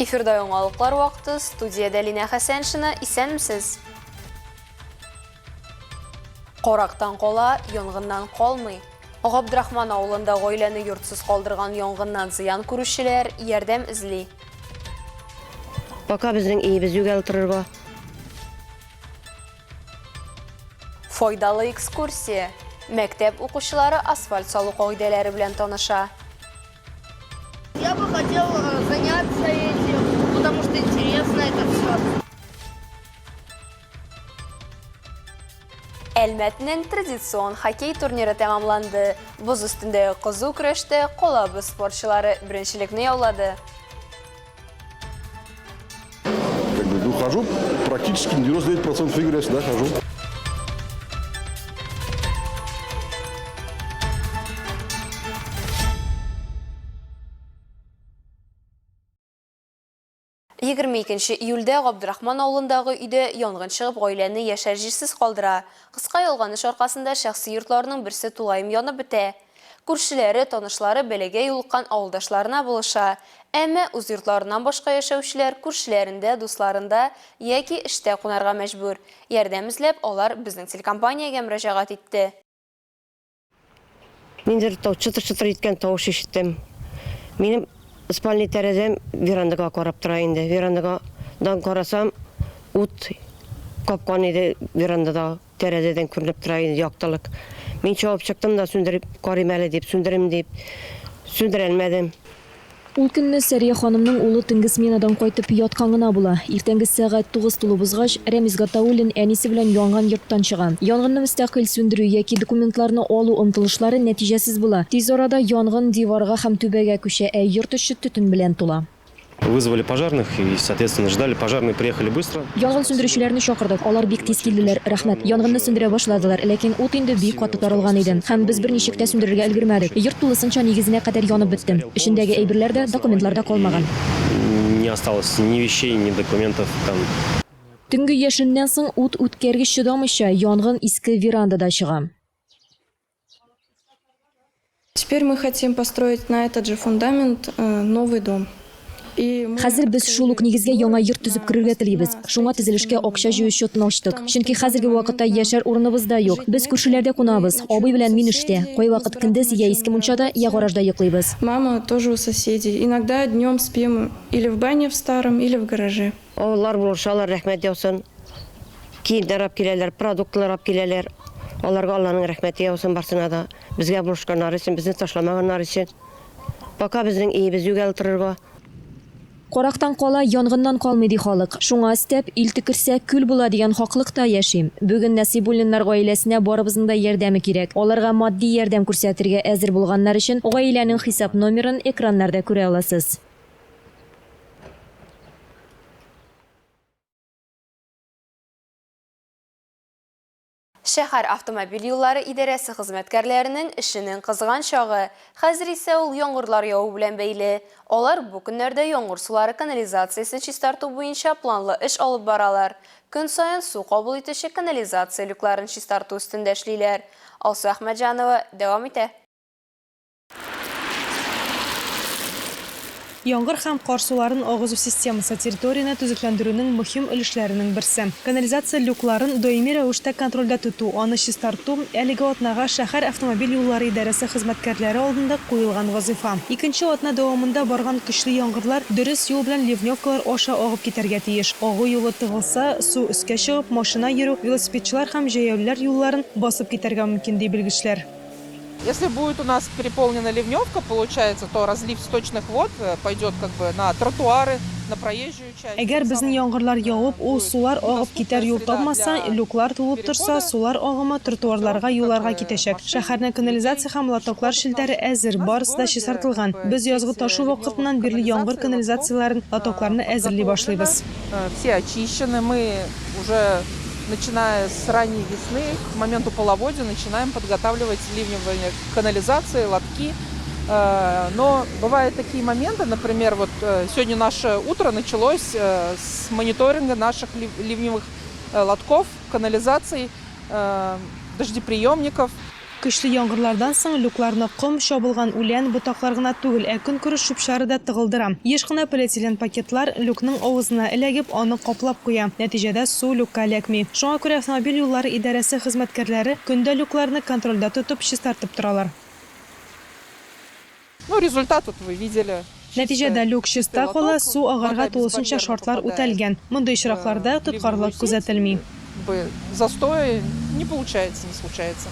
Эфирда яңалыклар вакыты, студиядә Линә Хәсәншина, исәнмесез! Карактан кала, янгыннан калмый. Габдрахман авылында гаиләне йортсыз калдырган янгыннан зыян күрүчеләр ярдәм эзли. Пока безнең өебез юк әле торырга. Файдалы экскурсия. Мәктәп укучылары асфальт салу кагыйдәләре белән таныша. Я бы хотел заняться этим, потому что интересно это все. Әлмәтнең традицион хоккей турниры тәмамланды. Боз өстендәге кызу көрәштә калабыз спортчылары беренчелекне яулады. Как бы, ну, хожу практически на 99% игр я всегда хожу. 22 июльдә Габдрахман авылындагы өйдә янгын чыгып, гаиләне яшәр җирсез калдыра. Кыска ялганыш аркасында шәхси йортларының берсе тулаем янып бетә. Күршеләре, танышлары бәлагә юлыккан авылдашларына булыша. Әмма үз йортларыннан башка яшәүчеләр күршеләрендә, дусларында яки эштә кунарга мәҗбүр. Ярдәм эзләп, алар безнең телекомпаниягә мөрәҗәгать итте. Ниндидер чытыр-чытыр иткән тавыш ишеттем. Минем спальный тәрәзәм верандага карап тора инде. Верандагадан карасам, ут капкан иде верандада, тәрәзәдән күренеп тора иде яктылык. Мин чабып чыктым да сүндереп карыйм әле дип, сүндерим дип, сүндерәлмәдем. Ул көнне Сәрия ханымның улы төнге сменадан кайтып яткан гына була. Иртәнге сәгать тугыз тулып узгач, Рәмис Гатауллин әнисе белән янган йорттан чыга. Янгынны мөстәкыйль сүндерү яки документларны алу омтылышлары нәтиҗәсез була. Тиз арада янгын диварга һәм түбәгә күчә, ә йорт эче төтен белән тула. Вызвали пожарных и, соответственно, ждали. Пожарные приехали быстро. Янгын сүндерүчеләрне чакырдык. Алар бик тиз килделәр, рәхмәт. Янгынны сүндерә башладылар, ләкин ут инде бик каты таралган иде. Һәм без берничек тә сүндерергә өлгермәдек. Йорт тулысынча нигезенә кадәр янып бетте. Эчендәге әйберләр дә, документлар да калмаган. Не осталось ни вещей, ни документов там. Төнге яшеннән соң ут үткәргеч чыдамыйча, янгын иске верандада чыга. Теперь мы хотим построить на этот же фундамент новый дом. И мы Хәзер без шул ук нигезгә яңа йорт төзеп керергә телибез. Шуңа төзелешкә акча җыю счетын ачтык. Чөнки хәзерге вакытта яшәр урыныбыз да юк. Без күршеләрдә кунабыз. Абый белән мин эштә. Кайвакыт көндез я иске мунчада, я гаражда йоклыйбыз. Мама тоже у соседей. Иногда днем спим или в бане в старом, или в гараже. Авыллар булышалар, рәхмәт яусын. Киемнәр алып киләләр, продуктлар алып киләләр. Аларга Алланың рәхмәте яусын барсына да. Безгә булышканнары өчен, безне ташламаганнары өчен. Пока безнең өебез юк әле торырга. Карактан кала, янгыннан калмый, ди халык. Шуңа өстәп, ил төкерсә, көл була дигән хаклык та яши. Бүген Насыйбуллиннар гаиләсенә барыбызның да ярдәме кирәк. Аларга матди ярдәм күрсәтергә әзер булганнар өчен гаиләнең хисап номерын экраннарда күрә аласыз. Шәһәр автомобиль юллары идарәсе хезмәткәрләренең эшенең кызган чагы. Хәзер исә ул яңгырлар яву белән бәйле. Алар бу көннәрдә яңгыр сулары канализациясен чистарту буенча планлы эш алып баралар. Көн саен су кабул итүче канализация люкларын чистарту өстендә эшлиләр. Алсу Әхмәтҗанова дәвам итә. Яңгыр һәм кар суларын агызу системасы, территорияне төзекләндерүнең мөһим өлешләренең берсе. Канализация люкларын даими рәвештә контрольдә тоту, аны чистарту, әлеге атнага шәһәр автомобиль юллары идарәсе хезмәткәрләре алдында куелган вазыйфа. Икенче атна дәвамында барган көчле яңгырлар дөрес юл белән ливневкалар аша агып китәргә тиеш. Агу юлы тыгылса, су өскә чыгып, машина йөрү, велосипедчылар һәм җәяүлеләр юлларын басып китәргә мөмкин, ди белгечләр. Если будет у нас переполнена ливневка, получается, то разлив сточных вод э, пойдет как бы на тротуары, на проезжую часть. Әгәр безнең яңгырлар явып, ул сулар агып китәр юл тапмаса, люклар тулып торса, сулар агымы тротуарларга, юлларга китәчәк. Шәһәрнең канализация һәм лотоклар челтәре әзер, барысы да чистартылган. Без язгы ташу вакытыннан бирле яңгыр канализацияләрен, лотокларны әзерли башлыйбыз. Э, все очищены, мы уже начиная с ранней весны, к моменту половодья начинаем подготавливать ливневые канализации, лотки. Э, но бывают такие моменты, например, вот э, сегодня наше утро началось э, с мониторинга наших ливневых лотков, канализаций, дождеприемников. Көчле яңгырлардан соң люкларны ком, чабылган үлән, ботаклар гына түгел, ә көнкүреш чүп-чары да тыгылдыра. Еш кына полиэтилен пакетлар люкның авызына эләгеп, аны каплап куя. Нәтиҗәдә, су люкка эләкми. Шуңа күрә автомобиль юллары идарәсе хезмәткәрләре көн дә люкларны контрольдә тотып, чистартып торалар. Ну, результат вот вы видели. Нәтиҗәдә люк чиста кала, су агарга тулысынча шартлар үтәлгән. Мондый очракларда тоткарлык күзәтелми. Застоя не получается, не случается.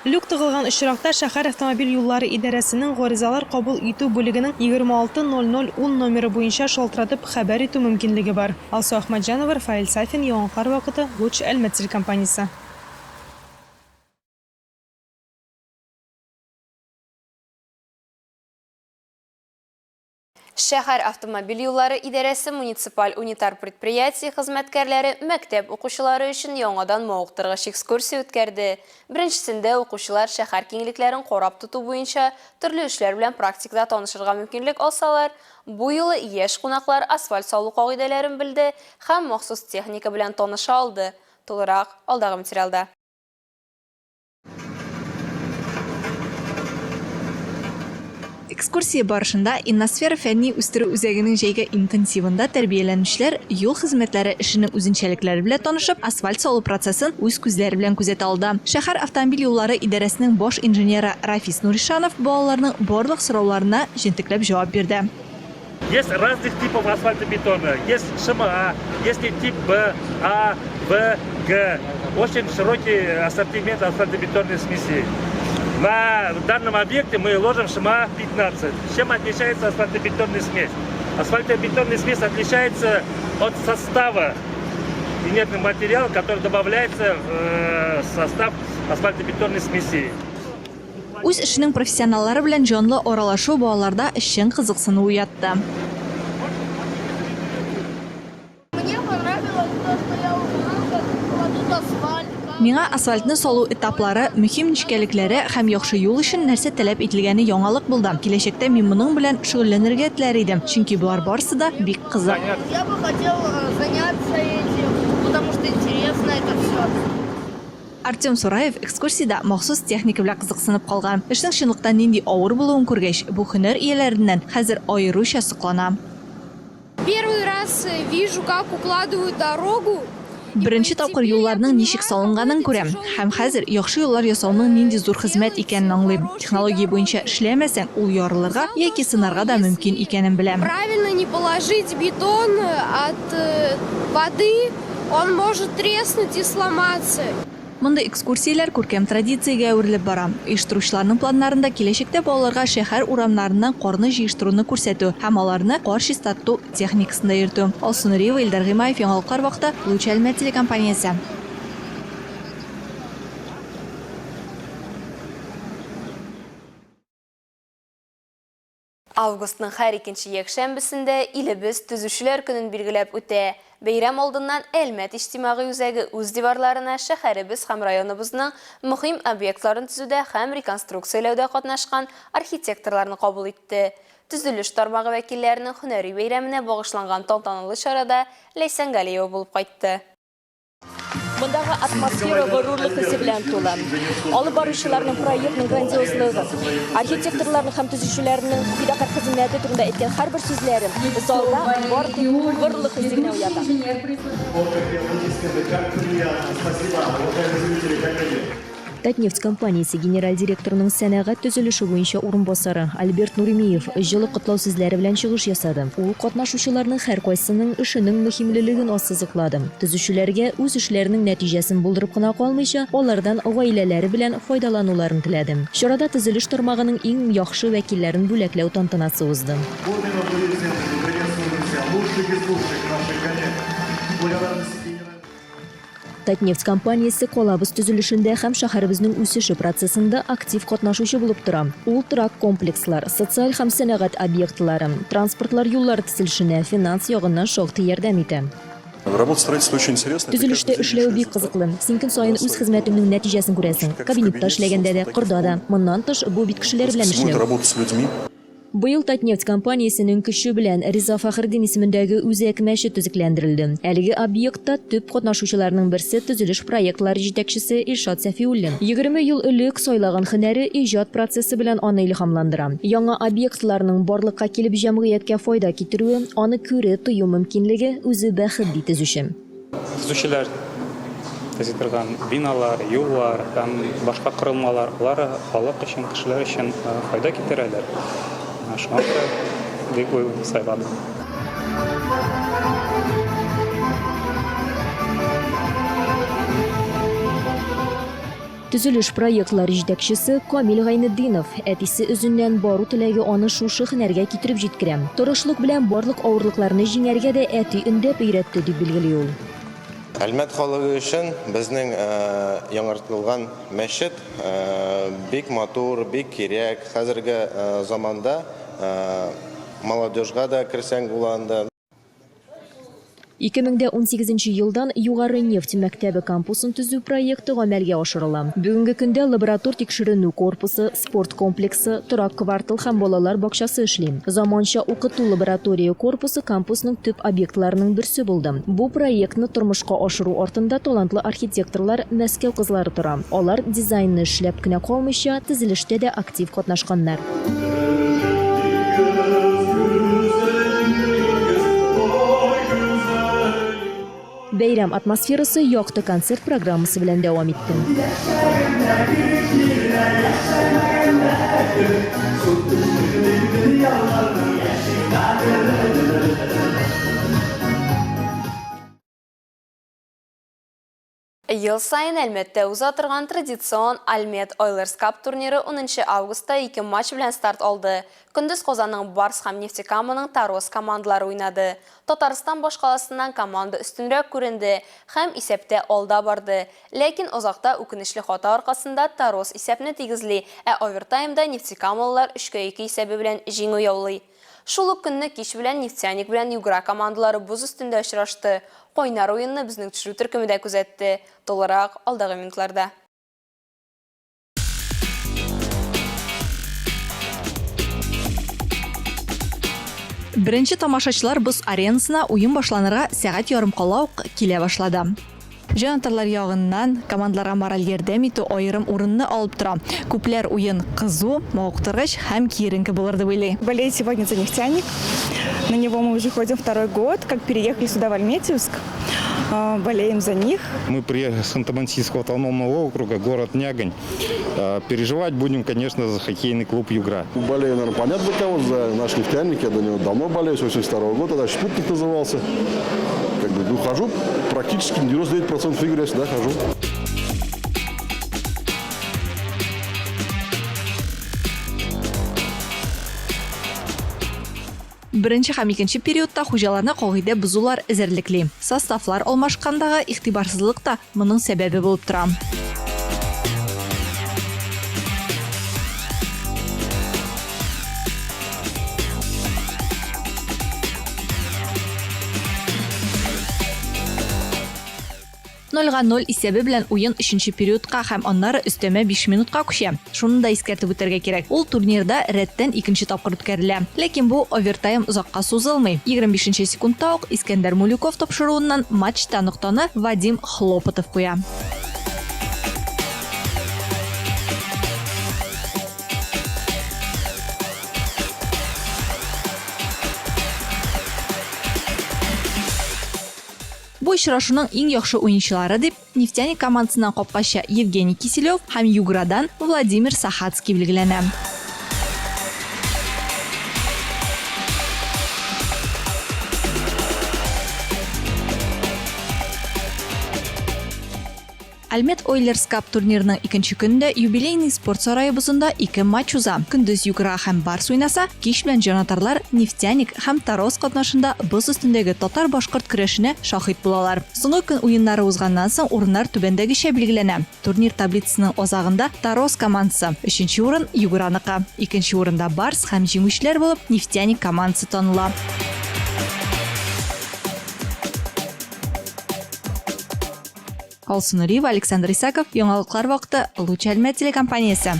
Люк тыгылган очракта шәһәр автомобиль юллары идарәсенең гаризалар кабул итү бүлегенең 26 00 10 номеры буенча шалтыратып хәбәр итү мөмкинлеге бар. Алсу Әхмәтҗанова, Рафаэль Сафин, Яңалыклар вакыты, Луч Әлмәт телекомпаниясе. Шәһәр автомобиль юллары идарәсе муниципаль унитар предприятие хезмәткәрләре мәктәп укучылары өчен яңадан мавыктыргыч экскурсия үткәрде. Беренчесендә укучылар шәһәр киңлекләрен карап тоту буенча төрле эшләр белән практикада танышырга мөмкинлек алсалар, бу юлы яшь кунаклар асфальт салу кагыйдәләрен белде һәм махсус техника белән таныша алды. Тулырак, алдагы материалда. Экскурсия барышында Инносфера фәнни үстерү үзәгенең җәйге интенсивында тәрбияләнүчеләр юл хезмәтләре эшенең үзенчәлекләре белән танышып, асфальт салу процессын үз күзләре белән күзәтә алды. Шәһәр автомобиль юллары идарәсенең баш инженеры Рафис Нуришанов балаларның барлык сорауларына җентекләп җавап бирде. Есть разных типов асфальтобетона. Есть ШМА, есть и тип Б, А, В, Г. Очень широкий ассортимент асфальтобетонной смеси. На данном объекте мы ложим ШМА 15. Чем отличается асфальтобетонная смесь? Асфальтобетонная смесь отличается от состава инертный материал, который добавляется в э, состав асфальтобетонной смеси. Үз эшенең профессионаллары белән җанлы аралашу балаларда чын кызыксыну уятты. Миңа асфальтны салу этаплары, мөһим нечкәлекләре һәм яхшы юл өчен нәрсә таләп ителгәне яңалык булды. Киләчәктә мин моның белән шөгыльләнергә теләр идем, чөнки болар барысы да бик кызык. Я бы хотел заняться этим, потому что интересно это все. Артем Сураев экскурсиядә махсус техника белән кызыксынып калган. Эшнең чынлыкта нинди авыр булуын күргәч, бу һөнәр ияләреннән хәзер аеруча соклана. Первый раз вижу, как укладывают дорогу. Беренче тапкыр юлларның ничек салынганын күрәм. Һәм хәзер яхшы юллар ясауның нинди зур хезмәт икәнен аңлыйм. Технология буенча эшләмәсәң, ул ярылырга яки сынарга да мөмкин икәнен беләм. Правильно не положить бетон от воды, он может треснуть и сломаться. Мондый экскурсияләр күркәм традициягә әверелеп бара. Оештыручыларның планнарында киләчәктә балаларга шәһәр урамнарыннан карны җыештыруны күрсәтү һәм аларны кар чистарту техникасында йөртү. Алсу Нуриева, Илдар Гыймаев, Яңалыклар вакыты, Луч Әлмәт телекомпаниясе. Августның һәр икенче якшәмбесендә илебез Төзүчеләр көнен билгеләп үтә. Бәйрәм алдыннан Әлмәт иҗтимагый үзәге үз диварларына шәһәребез һәм районыбызның мөһим объектларын төзүдә һәм реконструкцияләүдә катнашкан архитекторларны кабул итте. Төзелеш тармагы вәкилләренең һөнәри бәйрәменә багышланган тантаналы чарада Ләйсән Галиева булып кайтты. Мондагы атмосфера горурлык хисе белән тулы. Алып баручыларның проектның грандиозлыгы, архитекторларның һәм төзүчеләрнең фидакарь хезмәте турында әйткән һәрбер сүзләре залда бары тик горурлык хисе генә уята. Татнефть компаниясе генераль директорының сәнәгать төзелеше буенча урынбасары Альберт Нуримиев җылы котлау сүзләре белән чыгыш ясады. Ул катнашучыларның һәркайсының эшенең мөһимлелеген ассызыклады. Төзүчеләргә үз эшләренең нәтиҗәсен булдырып кына калмыйча, алардан гаиләләре белән файдалануларын теләде. Чарада төзелеш тармагының иң яхшы вәкилләрен бүләкләү тантанасы узды. Татнефть компаниясе калабыз төзелешендә һәм шәһәребезнең үсеше процессында актив катнашучы булып тора. Ул торак комплекслар, социаль һәм сәнәгать объектлары, транспортлар юллары төзелешенә финанс ягыннан шактый ярдәм итә. Работа строительства очень интересная. Төзелештә эшләү бик кызыклы. Син көн саен үз хезмәтеңнең нәтиҗәсен күрәсең. Кабинетта эшләгәндә дә, кырда да. Моннан тыш, бу бит кешеләр белән эшләү. Работа с людьми. Быел Татнефть компаниясенең көче белән Риза Фәхретдин исемендәге үзәк мәчет төзекләндерелде. Әлеге объектта төп катнашучыларның берсе төзелеш проектлары җитәкчесе Илшат Сәфиуллин. 20 ел элек сайлаган һөнәре иҗат процессы белән аны илһамландыра. Яңа объектларның барлыкка килеп җәмгыятькә файда китерүе, аны күрү, тою мөмкинлеге, үзе бәхет, ди төзүче. Төзүчеләр төзи торган биналар, юллар һәм башка корылмалар, алар халык өчен, кешеләр өчен файда китерәләр. Шуңа күрә дип уйлыйм, сайладым. Төзелеш проектлары җитәкчесе Камил Гайнетдинов, әтисе эзеннән бару теләге аны шушы һөнәргә китереп җиткерә. Тырышлык белән барлык авырлыкларны җиңәргә дә әти өндәп өйрәтте, дип билгели ул. Әлмәт халыгы өчен безнең яңартылган мәчет бик матур, бик кирәк. Хәзерге заманда молодежьга да керсәң була анда. 2018 нче елдан Югары нефть мәктәбе кампусын төзү проекты гамәлгә ашырыла. Бүгенге көндә лаборатор тикшеренү корпусы, спорт комплексы, торак квартал һәм балалар бакчасы эшли. Заманча укыту-лаборатория корпусы кампусның төп объектларының берсе булды. Бу проектны тормышка ашыру артында талантлы архитекторлар, Мәскәү кызлары тора. Алар дизайнны эшләп кенә калмыйча, төзелештә дә актив катнашканнар. Бәйрәм атмосферасы якты концерт программасы белән дәвам итте. Ел саен Әлмәттә уза торган традицион Альмет Ойлерс Кап турниры унынчы августта ике матч белән старт алды. Көндез Казанның Барс һәм Нефтекаманың Торос командалары уйнады. Татарстан башкаласыннан команда өстенрәк күренде һәм исәптә алда барды. Ләкин озакта үкенечле хата аркасында Торос исәпне тигезли, ә овертаймда нефтекамалылар өчкә ике исәбе белән җиңү яулый. Шул ук көнне кич белән Нефтяник белән Югра командалары боз өстендә очрашты. Кайнар уенны безнең төшерү төркеме дә күзәтте. Тулырак, алдагы минутларда. Беренче тамашачылар боз аренасына уен башланырга сәгать ярым кала ук килә башлады. Җанатарлар ягыннан командаларга мораль ярдәм итү аерым урынны алып тора. Күпләр уен кызу, мавыктыргыч һәм киеренке булыр дип уйлый. Болею сегодня за Нефтяник. На него мы уже ходим второй год, как переехали сюда в Альметьевск. Болеем за них. Мы приехали с Ханты-Мансийского автономного округа, город Нягань. Переживать будем, конечно, за хоккейный клуб «Югра». Болею, наверное, понятно за кого, за наш «Нефтяник». Я до него давно болею, с 82 года, тогда «Спутник» назывался. Как бы, ну, хожу практически на 99% игр я сюда хожу. Беренче һәм икенче периодта хуҗаларны кагыйдә бозулар эзәрлекли. Составлар алмашкандагы игътибарсызлык та моның сәбәбе булып тора. Нольга ноль исәбе белән уен өченче периодка һәм аннары өстәмә биш минутка күчә. Шуны да искәртеп үтәргә кирәк, ул турнирда рәттән икенче тапкыр үткәрелә. Ләкин бу овертайм озакка сузылмый. 25 нче секундта ук Искәндәр Мулюков тапшыруыннан матчта ноктаны Вадим Хлопотов куя. Бу очрашуның иң яхшы уенчылары дип Нефтяник командасыннан капкачы Евгений Киселев һәм Юградан Владимир Сахацкий билгеләнә. Әлмәт Ойлерс Кап турнирының икенче көнендә Юбилейный спорт сарае бозында ике матч уза. Көндез Югра һәм Барс уйнаса, кич белән җанатарлар Нефтяник һәм Торос катнашында боз өстендәге татар-башкорт көрәшенә шаһит булалар. Соңгы көн уеннары узганнан соң урыннар түбәндәгечә билгеләнә. Турнир таблицасының азагында Торос командасы, өченче урын, Юграныкы, икенче урында Барс һәм җиңүчеләр булып Нефтяник командасы таныла. Алсу Нуриева, Александр Исаков, Яңалыклар вакыты, Луч Әлмәт телекомпаниясе.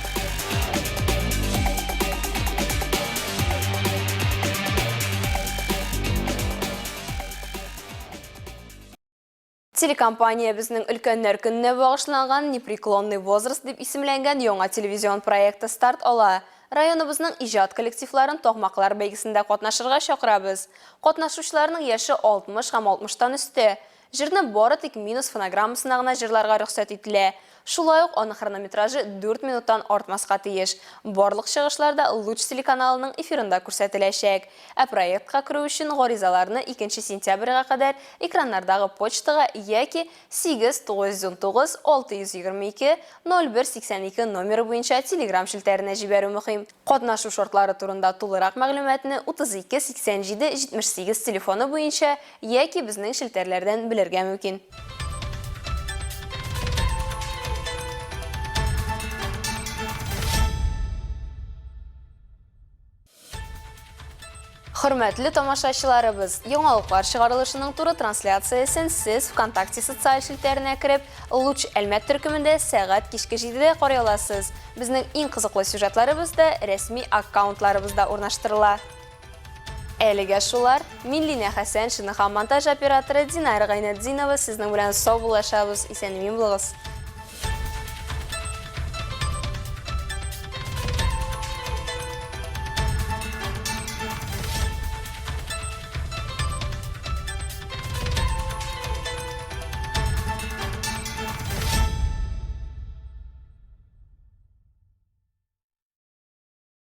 Телекомпаниябезнең Өлкәннәр көненә багышланган Непреклонный возраст дип исемләнгән яңа телевизион проекты старт ала. Районыбызның иҗат коллективларын такмаклар бәйгесендә катнашырга чакырабыз. Катнашучыларның яше 60 һәм 60 тан өстә. Җырны бары тик минус фонограммасына гына җырларга рөхсәт ителә. Шулай ук аның хронометражы дүрт минуттан артмаска тиеш. Барлык чыгышлар да Луч телеканалының эфирында күрсәтеләчәк. Ә проектка керү өчен гаризаларны икенче сентябрьгә кадәр экраннардагы почтага яки 8 919 622 01 82 номеры буенча Telegram челтәренә җибәрү мөһим. Катнашу шартлары турында тулырак мәгълүматны 32 87 78 телефоны буенча яки безнең челтәрләрдән белергә мөмкин. Хөрмәтле тамашачыларыбыз, яңалыклар чыгарылышының туры трансляциясен сез ВКонтакте социаль челтәренә кереп, Луч Әлмәт төркемендә сәгать кичке 7-дә карый аласыз. Безнең иң кызыклы сюжетларыбыз да рәсми аккаунтларыбызда урнаштырыла. Әлегә шулар. Мин Линә Хәсәншина һәм монтаж операторы Динара Гайнетдинова сезнең белән саубуллашабыз. Исән-имин булыгыз.